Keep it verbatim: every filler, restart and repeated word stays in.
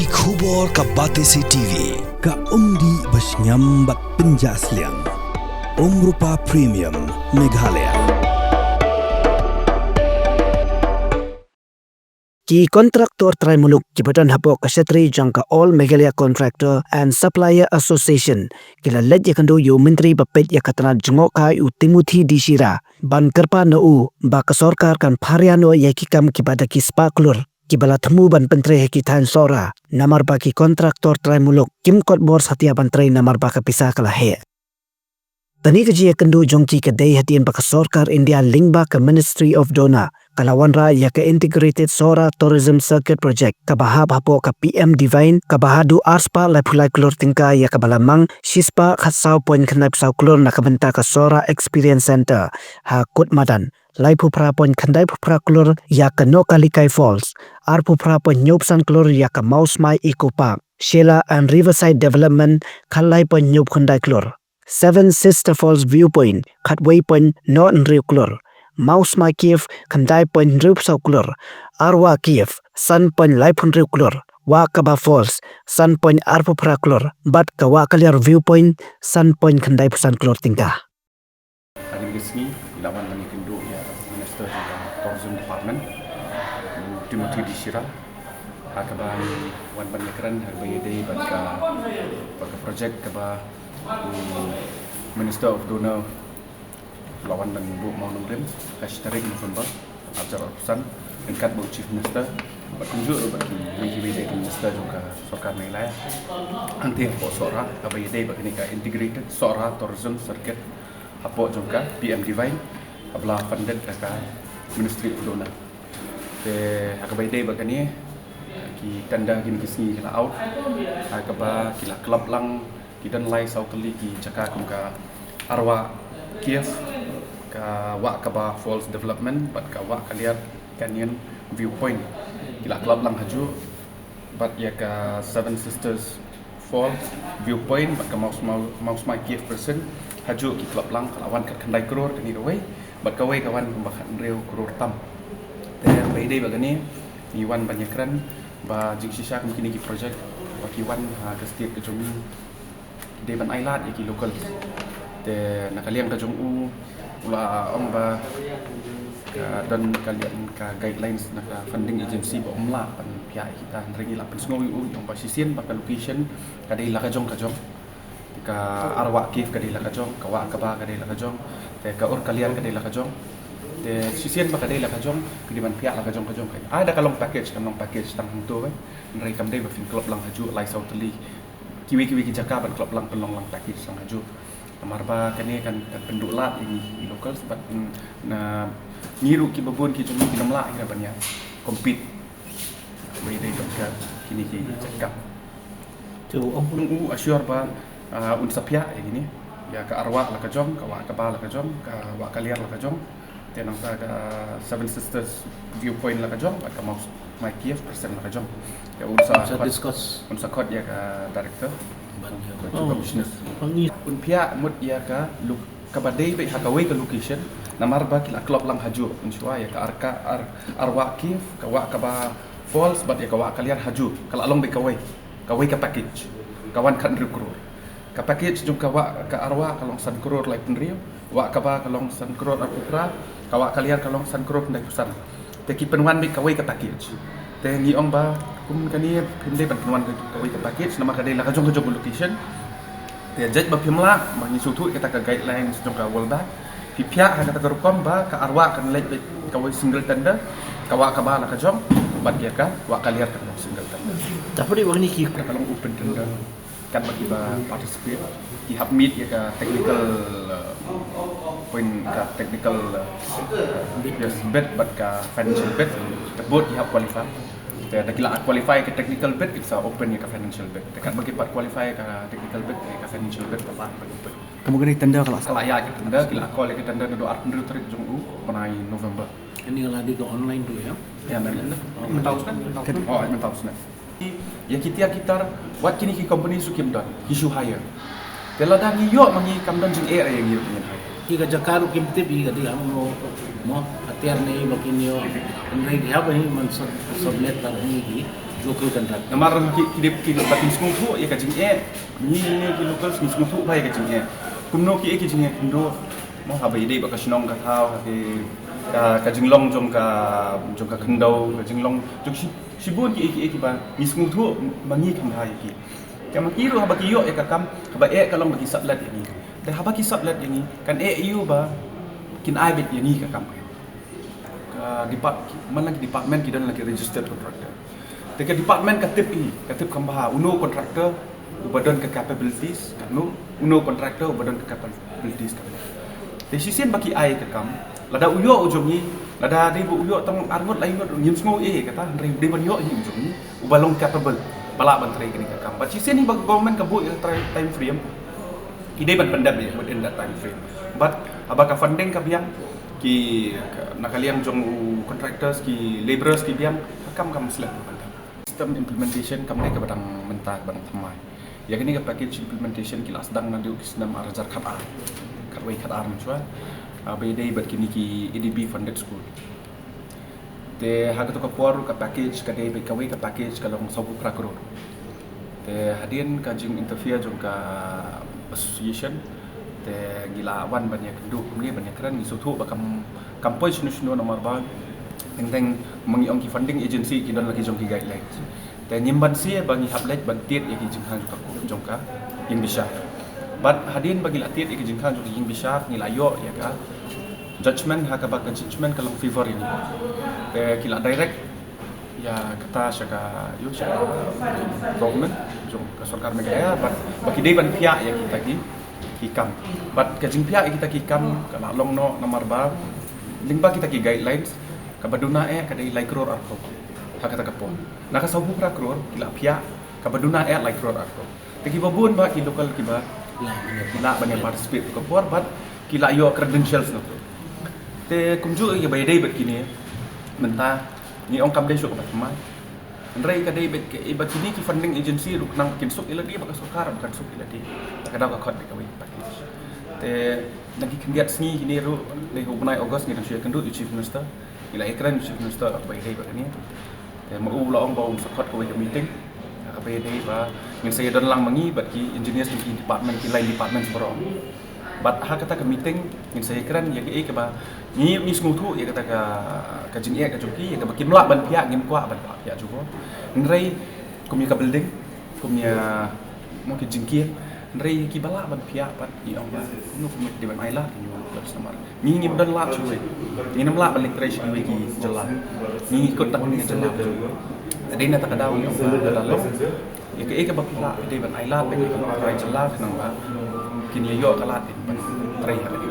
Ki khubor ka Batesi T V, ka umdih ba shngiam bad pynjah sliang. Umrupa Premium, Meghalaya. Ki kontraktor trai muluk kiba don hapoh ka shatri jong ka All Meghalaya Contractor and Supplier Association ki la leit ïakynduh ïa u Myntri ba peit ïa ka tnat jngohkai u Timothy D Shira ban kyrpad na u ba ka sorkar kan pharia noh ïa ki kam kiba da ki spah klur kiba la thmu ban pyntrei ha ki thaiñ Sohra, namar ba ki kontraktor trai muluk kim kot bor satia ban trei namar ba ka pisa ka la heh. Kane ka jingïakynduh jong ki ka dei hadien ba ka sorkar India lyngba ka Ministry of DoNER ka la wanrah ïa ka Integrated Sohra Tourism Circuit Project kaba hap hapoh ka P M Divine kaba haduh arspah laiphew lai klur tyngka ïa kaba la mang shispah khatsaw point khyndaiphew saw klur na ka bynta ka Sohra Experience Centre ha Kutmadan, laiphew phra point khyndaiphew phra klur ïa ka Nohkalikai Falls, arphew phra point hynñiewphew san klur ïa ka Mawsmai Eco Park, Shella and Riverside Development khatlai point hynñiewphew khyndai klur, Seven Sister Falls Viewpoint khatwei point nod hynriew klur, Mawsmai Cave khyndai point hynriewphew saw klur, Arwah Cave san point laiphew hynriew klur, Wah Kaba Falls san point arphew phra klur bad ka Wah Kaliar Viewpoint san point khyndaiphew san klur tyngka. Hadien ka sngi ngi la wan ban ïakynduh ïa u Minister jong ka Tourism Department, u Timothy D Shira, ha kaba ngi wan ban ïakren ha kaba ïadei bad ka, bad ka project kaba u Minister of DoNER u la wan ban buh mawnongrim ha ka shi tarik November arhajar arphew san ryngkat bad u Chief Minister bad kumjuh ruh bad kiwei kiwei de ki minister jong ka sorkar Meghalaya. Hangtei hapoh Sohra kaba ïadei bad kane ka Integrated Sohra Tourism Circuit hapoh jong ka P M Divine kaba la funded da ka Ministry of DoNER. Te ha kaba ïadei bad kane, ki tender kine ki sngi ki la out, ha kaba ki la klop lang, ki don lai saw tylli ki jaka kum ka Arwah Cave, ka Wah Kaba Falls Development bad ka Wah Kaliar Canyon Viewpoint. Ki la klop lang hajuh bad ïa ka Seven Sisters Falls Viewpoint bad ka Mawsmai, Mawsmai Cave Precinct hajuh ki klop lang, ka la wan khatkhyndai klur kane kawei bad kawei ka wan kumba khathynriew klur tam. Te ha kaba ïadei bad kane ngi wan ban ïakren ba jingshisha kum kine ki project ba ki wan ha ka state ka jong ngi ki dei ban ailad ïa ki locals. Te na ka liang ka jong u, u la ong ba ka don ka liang ka guidelines na ka funding agency ba ym lah ban pynïaid ïa kita, hynrei ngi la pynsngew ïa u, ong ba shisien ba ka location ka dei la ka jong ka jong. Ka Arwah Cave ka dei la ka jong, ka Wah Kaba ka dei la ka jong, te ka Ur Kaliar ka dei la ka jong. Te shisien ba ka dei la ka jong, ka dei ban pynïaid la ka jong ka jong ka. Ai da ka long package, kan long package tang hangto, eh. Hynrei kam dei ba phin klop lang hajuh lai saw tylli. Kiwei kiwei ki jaka ban klop lang pynlong lang package lang hajuh. Namar ba kane kan, kan pynduh lad ïa ngi, ngi locals bad, mm, na ngi ruh kiba bun ki jong ngi kim lah ïa ban ïa compete. Ba ïadei bad ka kine ki jaka. Te u ong u assure ba, ah, un sa pynïaid ïa kine, ïa ka Arwah la ka jong, ka Wah Kaba la ka jong, ka Wah Kaliar la ka jong. Te nangta ka Seven Sisters Viewpoint la ka jong bad ka Mawsmai Cave Precinct la ka jong. Te un sa khot, discuss, un sa khot ïa ka director. Ban ïa ka commissioner. Un pynïaid mut ïa ka look kaba dei beit ha kawei ka location. Namar ba ki la klop lang hajuh mynshuwa, ïa ka Ar-, ka Ar-, Arwah Cave, ka Wah Kaba Falls bad ïa ka Wah Kaliar hajuh. Ka la long beit kawei, kawei ka package, ka wan khathynriew klur. Ka package jong ka Wah, ka Arwah ka long san klur laiphew hynriew, Wah Kaba ka long san klur arphew phra, ka Wah Kaliar ka long san klur khyndaiphew san. Te ki pynwan beit kawei ka package. Te ngi ong ba kum kane phim dei ban pynwan kawei ka package namar ka dei la ka jong ka jong ka location. Te jait ba phim lah, ba ngi sngewthuh ïa kata ka guidelines jong ka World Bank, phi pynïaid ha kata ka rukom ba ka Arwah kan leit beit kawei single tender, ka Wah Kaba la ka jong, bad ïa ka Wah Kaliar kan long single tender. Te phi dei ba kine ki, ka long open tender. Katba kiba participate ki hap meet ïa ka technical, uh, point, ka technical, uh, bid, bid bad ka financial bid. Te bun ki hap qualify. Te da ki la qualify ka technical bid, ki sa open ïa ka financial bid. Te katba ki pat qualify ka technical bid, ïa ka financial bid pat la open. Ka mut ka dei tender ka la, ka la ïaid ka tender, ki la call ïa ka tender naduh arphew hynriew tarik jong u bnai November. Kane ka la dei ka online tu, ïa? Ïa, mynta. Oh, mynta u snem. Ïa ki tiar ki tar, wat kine ki company shu kim don, ki shu hire. Te lada ngi ïoh ma ngi kam don jingeh ïa ngi ruh ngin hire. Ki ka jaka ruh kim tip ïa ka dei ha uno, mo, ka tiar ne ba kin ïoh. Hynrei ki hap hi man sub-, submit tang hi ki. Local contract. Namar ki ki dep ki ba kin sngewthuh ïa ka jingeh. Ngi ngi ki local sngewthuh ba ïa ka jingeh. Kumno ki eh ki jingeh kumno. Mo haba ïadei bad ka shnong ka thaw ha ki ka jinglong jong ka jong ka khyndew ka jinglong jong shi shibun ki eh ki eh ki ba ngi sngewthuh ma ngi kham bha ïa ki. Ka ma ki ruh haba ki ïoh ïa ka kam kaba eh ka long ba ki sat lad ïa ngi. Da haba ki sat lad ïa ngi kan eh ïa u ba kin ai beit ïa ngi ka kam. Ka depart man la ki department ki don la ki registered contractor. Te ka department ka tip i ka tip kham bha uno contractor uba don ka capabilities ka no uno contractor uba don ka capabilities ka. Te shisien ba ki ai ka kam lada u ïoh u jong ngi lada dei ba u ïoh tang arngut lai ngut ngim sngew eh kata hynrei dei ban ïoh hi u jong ngi uba long capable ba lah ban trei kane ka kam. Ba shisien hi ba ka government ka buh ïa ka time frame ki dei ban pyndep ïa within that time frame. But haba ka funding ka biang ki na ka liang jong u contractors ki laborers ki biang ka kam kam slem. System implementation kam dei kaba dang mynta kaba dang thymmai. Ïa kane ka package implementation ki la sdang naduh ki snem ar hajar khatar khatwei khatar mynshwa. Ba ïadei bad kine ki A D B funded school. Te ha kato ka por ka package ka dei bad kawei ka package ka long sawphew phra crore. Te hadien ka jing interfere jong ka association te ngi la wan ban ïa kynduh kumne ban ïa kren ngi sngewthuh ba kam kam poi shano shano namar ba teng teng ma ngi ong ki funding agency ki don la ki jong ki guidelines. Te ngim banse ba ngi hap leit ban tied ïa ki jingkhang jong ka jong ka ïing bishar. Bad hadien ba ngi la tied ïa ki jingkhang jong ka ïing bishar ngi la ïoh ïa ka judgment ha kaba ka judgment ka long favour ïa ngi. Te ki la direct ïa kata sha ka ïa sha ka government jong ka sorkar Meghalaya ba ba ki dei ban phiah ïa kita ki ki kam. Bad ka jingphiah ïa kita ki kam ka la long noh namar ba lyngba kita ki guidelines kaba duna eh ka dei lai crore arphew ha kata ka por. Na ka sawphew phra crore ki la phiah kaba duna eh lai crore arphew. Te kiba bun ba ki local kiba ki la ban ïa participate ka por bad ki la ïoh credentials na. Te kumjuh ïa ba ïadei bad kine mynta ngi ong kam dei shuh kaba thymmai. Hynrei ka dei bad ka eh, bad kine ki funding agency ruh khnang ba kin suk ïa lade ba ka sorkar ba kan suk ïa lade. Ka dei ka khot dei kawei package. Te na ki khyndiat sngi kine ruh dei u bnai August ngi dang shu ïakynduh ïa u Chief Minister. Ngi la ïakren ïa u Chief Minister ba ïadei bad kane. Te ma u la ong ba un sa khot kawei ka meeting. Kaba ïadei ba ngin sa ïadon lang ma ngi bad ki engineers ki department ki line departments baroh. Bad ha kata ka meeting ngin sa ïakren ïa kaei kaba ngi ngi sngewthuh ïa kata ka ka jingeh ka jong ki ïa kaba kim lah ban phiah ngim kwah ban phiah jubor. Hynrei kum ïa ka building kum ïa mo ki jingkieng hynrei kiba lah ban phiah pat ngi ong ba kumno kumno dei ban ai lad ïa u local customer. Ngi ngim don lad shuh wei. Ngim lah ban leit trei sha kiwei ki jylla. Ngi kut tang ngi jylla. Dei na ta ka daw ngi ong ba ka daw. Ïa kaei kaba phi lah phi dei ban ai lad bad ki trai jylla khnang ba kin ïa ïoh ka lad ban trei ha ka dei.